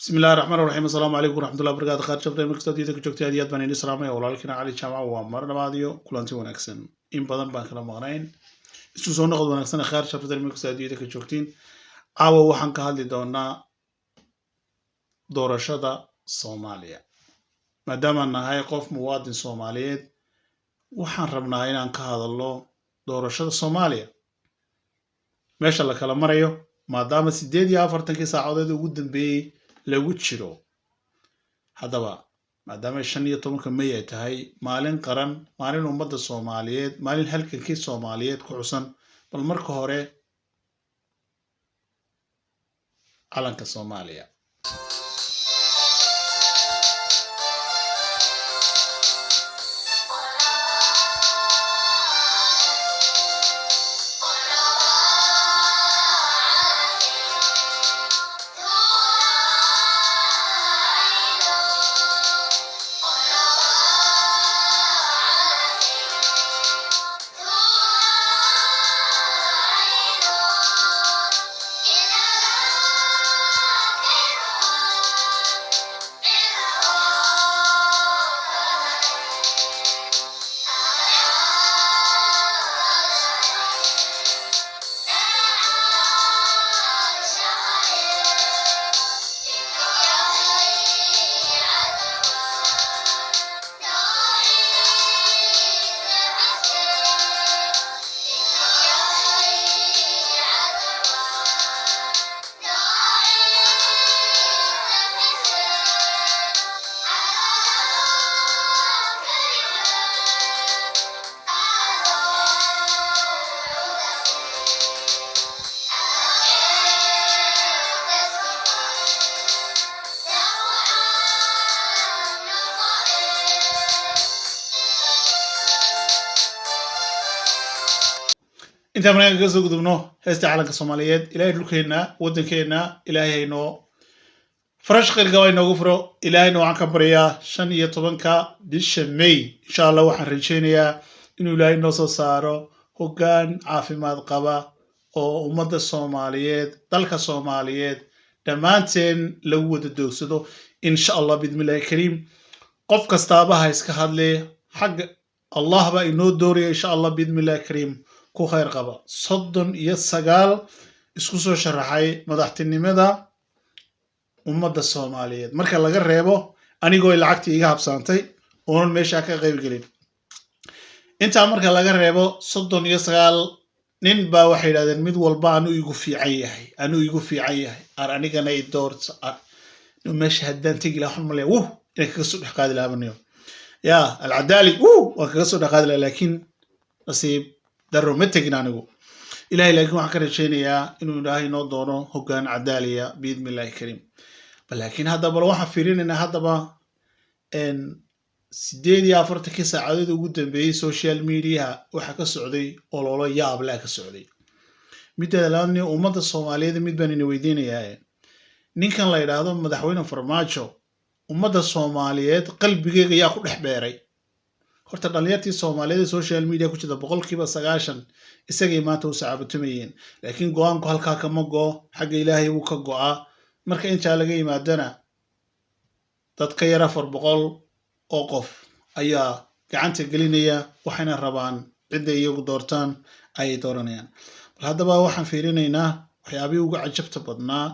Bismi illahi raxmaan raxiim. Asalaamu calaykum waraxmatullahi wabarakatu. Khayr jabta markasta adduunyada ka joogtay, aad iyo aad baan idin salaamaya. Walaalkiina Cali Jaamac waa mar labaad iyo kulanti wanaagsan. In badan baan kala maqnayn, isku soo noqod wanaagsan. Khayr jabta markasta adduunyada ka joogtiin, caawa waxaan ka hadli doonaa doorashada Soomaaliya. Maadaamaan nahay qof muwaadin Soomaaliyeed, waxaan rabnaa inaan ka hadalno doorashada Soomaaliya, meesha la kala marayo, maadaama 48-kii saacadood ugu dambeeyey lagu jiro. Haddaba, maadaama 15-ka May ay tahay maalin qaran, maalin ummadda Soomaaliyeed, maalin halgankii Soomaaliyeed ku xusan, bal marka hore calanka Soomaaliya. Intaan markaan kaga soo gudubno heesta calanka Soomaaliyeed, Ilaahay dhulkeenna, waddankeenna, Ilaahay haynoo farash qirga inoogu furo. Ilaahayna waxaan ka baryaa 15-ka bisha May, insha Allah, waxaan rajaynayaa inuu Ilaahay noo soo saaro hoggaan caafimaad qaba oo ummadda Soomaaliyeed, dalka Soomaaliyeed dhammaanteen lagu wada doogsado, insha Allah, biidnillahi kariim. Qof kastaaba ha iska hadle, xagga Allah baa inoo dooraya, insha Allah, biidnillahi kariim, ku khayr qaba. 39 isku soo sharaxay madaxtinimada ummadda Soomaaliyeed, marka laga reebo anigoo lacagtii iga habsaantay oonan meeshaa ka qayb gelin. Intaa marka laga reebo, 39 nin baa waxay yidhahdeen mid walba anuu igu fiican yahay, anuu igu fiican yahay, ar anigana i doorta. Meesha haddaan tegi lahaa, waxaan malaya wuh inaan kaga soo dhex qaadi lahaa baniyo ya alcadaali, wuh waan kaga soo dhex qaadi lahaa, laakiin nasiib daro ma tegin anigu. Ilahay laakiin waxaan ka rajaynayaa inuu Ilaahay noo doono hoggaan cadaaliya, biidni illahi kariim. Laakiin haddaba waxaan fiirinaynaa haddaba 48-kii saacadood ugu dambeeyey social mediaha waxaa ka socday ololo yaab leh ka socday. Mideeda labaadni, ummadda Soomaaliyeed mid baan ina weydiinayaa: ninkan la yidhaahdo Madaxweyne Farmaajo, ummadda Soomaaliyeed qalbigeega yaa ku dhex beeray? Horta dhalinyartii Soomaaliyeed ee social media ku jirta 90% isagay maanta u sacaabatumayeen, laakiin go-aanku halkaa kama go-o, xagga Ilaahay wuu ka go-aa. Marka intaa laga yimaadana, dad ka yar 400 oo qof ayaa gacanta gelinaya, waxayna rabaan cidday iyagu doortaan ayay dooranayaan. Bal haddaba waxaan fiirinaynaa waxyaabihii ugu cajabta badnaa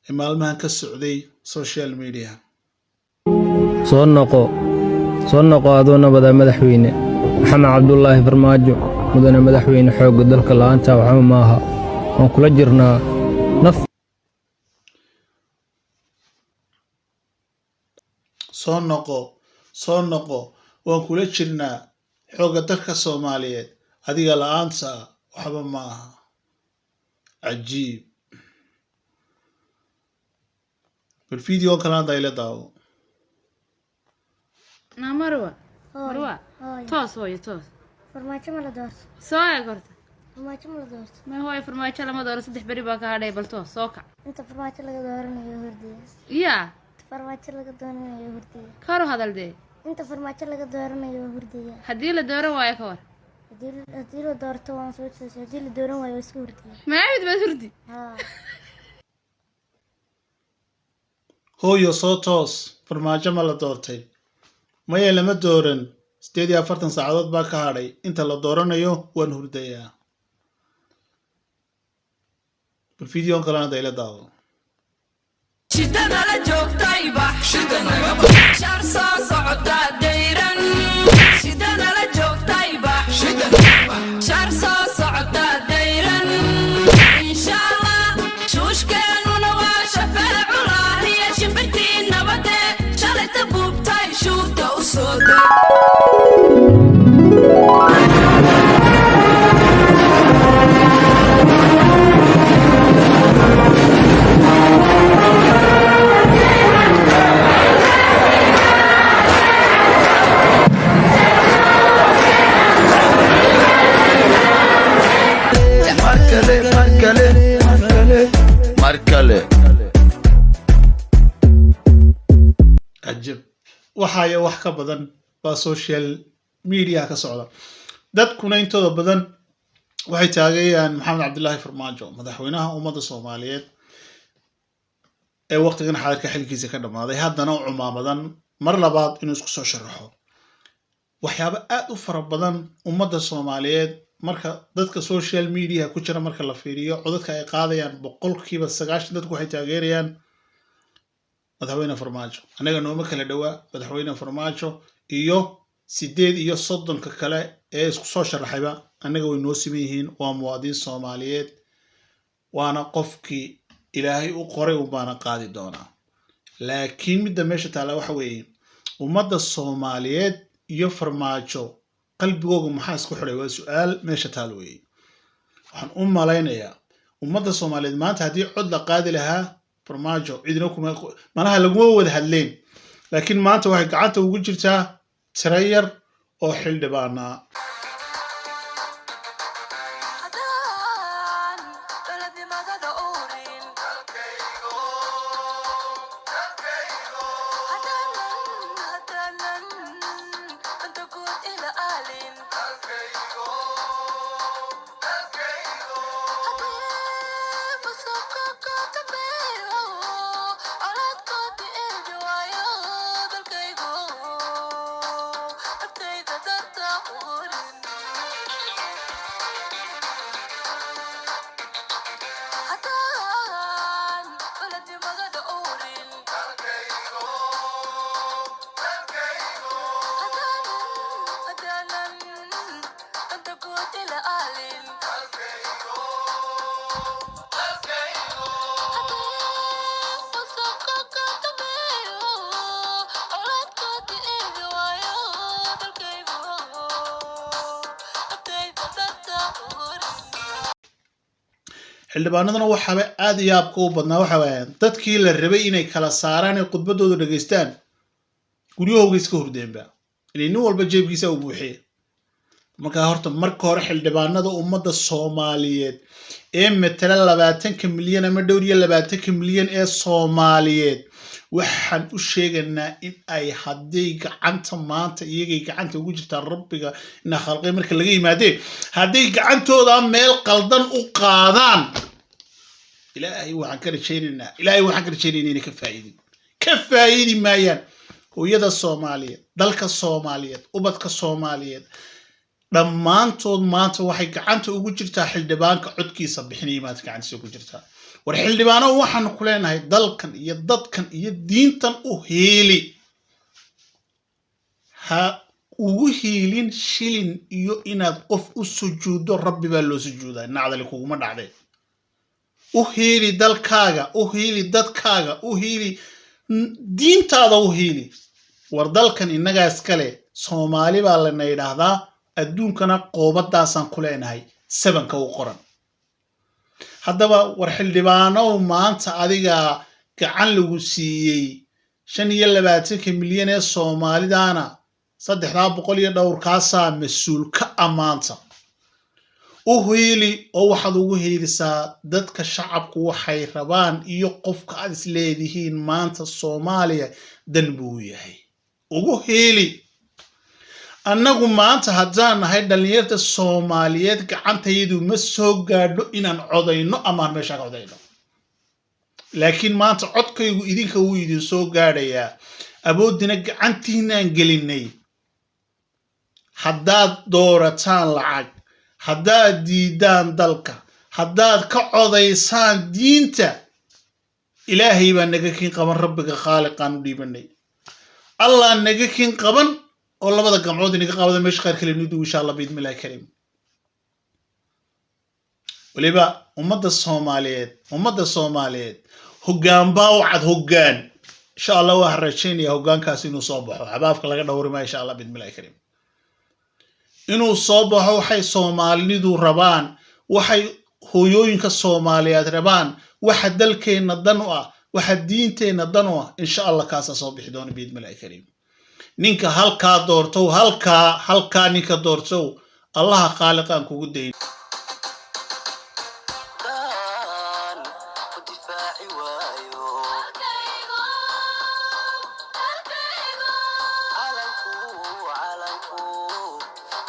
ee maalmahan ka socday social media. Soo noqo, soo noqo adoo nabada, Madaxweyne Maxamed Cabdulaahi Farmaajo. Mudane madaxweyne, xoogga dalka la'aanta waxba maaha. Waan kula jirnaa naf. Soo noqo, soo noqo, waan kula jirnaa, xoogga dalka Soomaaliyeed adiga la-aanta waxba ma aha. Cajiib. Bal video kale hadda ila daawo. Naa Marwa. Hooyo, Marwa. Hooyo. Toos hooyo, toos. Farmaajo ma la doorto? Soo eeg horta. Farmaajo ma la doorto? May hooyo, farmaajo lama dooro, 3 beri baa ka hadhay. Bal toos, soo kac. Inta farmaajo laga dooranayo hurdiya. Yaa? Inta farmaajo laga dooranayo hurdiya. Karu hadal dee. Inta farmaajo laga dooranayo hurdiya. Haddii la dooran waayo ka war? Haddii la doorto waan soo jeesa, haddii la dooran waayo waa iska hurdiya. Maamid baad hurdi? Haa. Hooyo soo toos, Farmaajo ma la doortay? Maya, lama dooran, 48 saacadood baa ka hadhay inta la dooranayo, waan hurdayaa. Bal videon kalena dayla daado. Shidanala joogtayba shar soo socota dayran, shidanala joogtayba shar soo socota dayran. Insha Allah shuushkeennuna waa shafeeculahiya, shimbirtii nabade shalayta buubtay shuuta u soo deg. Markale, markale, markale, markale. Cajab, waxaaya wax ka badan baa social media ka socda. Dadkuna intooda badan waxay taagayaan Maxamed Cabdilaahi Farmaajo, madaxweynaha ummadda Soomaaliyeed ee waqtigan xaadirka xilkiisa ka dhammaaday, haddana u cumaamadan mar labaad inuu isku soo sharaxo. Waxyaabo aad u fara badan ummadda Soomaaliyeed marka dadka social media ku jira marka la fiiriyo codadka ay qaadayaan, 90% dadku waxay taageerayaan madaxweyne Farmaajo. Annaga nooma kala dhowaa madaxweyne Farmaajo iyo 38-ka kale ee isku soo sharaxayba, annaga way noo siman yihiin. Waa muwaadiniin Soomaaliyeed, waana qofkii Ilaahay u qoray unbaana qaadi doonaa. Laakiin midda meesha taalla waxa weeye, ummadda Soomaaliyeed iyo Farmaajo qalbigooga maxaa isku xidhay? Waa su-aal meesha taal weeye. Waxaan u malaynayaa ummadda Soomaaliyeed maanta haddii cod la qaadi lahaa, Farmaajo cidina kuma manaha laguma wada hadleen, laakiin maanta waxay gacanta ugu jirtaa tiro yar oo xildhibaanaa. Haddaan dowladnimadada urin, haddaanan danta guud ila aalin, haddii musuqa ka dambeeyo, colaadkoodii eegi waayo, dalkaygu naftayda darta urin. Haddaan dowladnimadada urin, haddaanan danta guud ila aalin, haddii musuqa ka dambeeyo, colaadkoodii eegi waayo, dalkaygu naftayda darta urin. Xildhibaanaduna waxaaba aad iyo aabka u badnaa waxa waayaan dadkii la rabay inay kala saaraan ee khudbadooda dhegaystaan guryahooga iska hurdeenba, inay nin walba jeebkiisa u buuxiye. Markaa horta marka hore xildhibaanada ummadda Soomaaliyeed ee matala 20-ka milyan ama dhowr iyo 20-ka milyan ee Soomaaliyeed waxaan u sheegaynaa in ay hadday gacanta maanta iyagay gacanta ugu jirtaa Rabbiga ina khalqay marka laga yimaadee, hadday gacantooda meel qaldan u qaadaan, Ilaahay waxaan ka rajaynaynaa inay ka faa'iidi maayaan. Hooyada Soomaaliyeed, dalka Soomaaliyeed, ubadka Soomaaliyeed dhammaantood maanta waxay gacanta ugu jirtaa xildhibaanka codkiisa bixinaya maanta gacantiisa ugu jirtaa. War xildhibaano, waxaanu ku leenahay dalkan iyo dadkan iyo diintan u hiili. Ha ugu hiilin shilin iyo inaad qof u sujuuddo. Rabbi baa loo sujuudaa, nacdali kuguma dhacdee. U hiili dalkaaga, u hiili dadkaaga, u hiili diintaada, u hiili. War dalkan innagaa iskale, Soomaali baa lana yidhaahdaa, adduunkana qoobadaasaan ku leenahay sabanka u qoran. Haddaba war xildhibaanow, maanta adiga gacan lagu siiyey 25-ka milyan ee Soomaalidaana, 300 iyo dhowrkaasaa mas-uul ka ah maanta. U hiili oo waxaad ugu hiilisaa dadka shacabku waxay rabaan iyo qofka aad is leedihiin maanta Soomaaliya dan buu yahay ugu hiili. Annagu maanta haddaan nahay dhallinyarta Soomaaliyeed, gacantayadu ma soo gaadho inaan codayno ama aan meeshaa ka codayno. Laakiin maanta codkaygu idinka wuu idin soo gaadhayaa, awoodina gacantiinaan gelinay. Haddaad doorataan lacag, haddaad diidaan dalka, haddaad ka codaysaan diinta, Ilaahay baa naga kin qaban. Rabbiga khaaliqaan u dhiibanay, Allah naga kin qaban oo labada gamcood inaga qabada meesha qaar kale nudu, insha Allah biidnillahi kariim. Weliba ummadda Soomaaliyeed, ummadda Soomaaliyeed hoggaan baa u cad, hoggaan insha Allah waxaan rajaynaya hoggaankaas inuu soo baxo. Xabaafka laga dhowri maayo, insha Allah biidnillahi kariim, inuu soo baxo. Waxay Soomaalidu rabaan, waxay hooyooyinka Soomaaliyeed rabaan, waxa dalkeenna dan u ah, waxa diinteenna dan u ah, insha Allah kaasaa soo bixi doona biidnillahi kariim. Ninka halkaa doortow, halkaa ninka doortow, Allaha khaaliqaan kugu dayn. Daan ku difaaci waayo calanku, calanku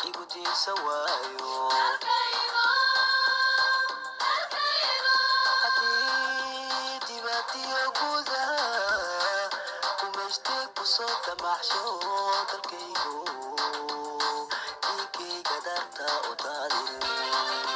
igu diirsan waayo, haddii dibaadiyo gudaha gumaystay kusoo damacsho, dalkaygu dhiigayga darta u daadin.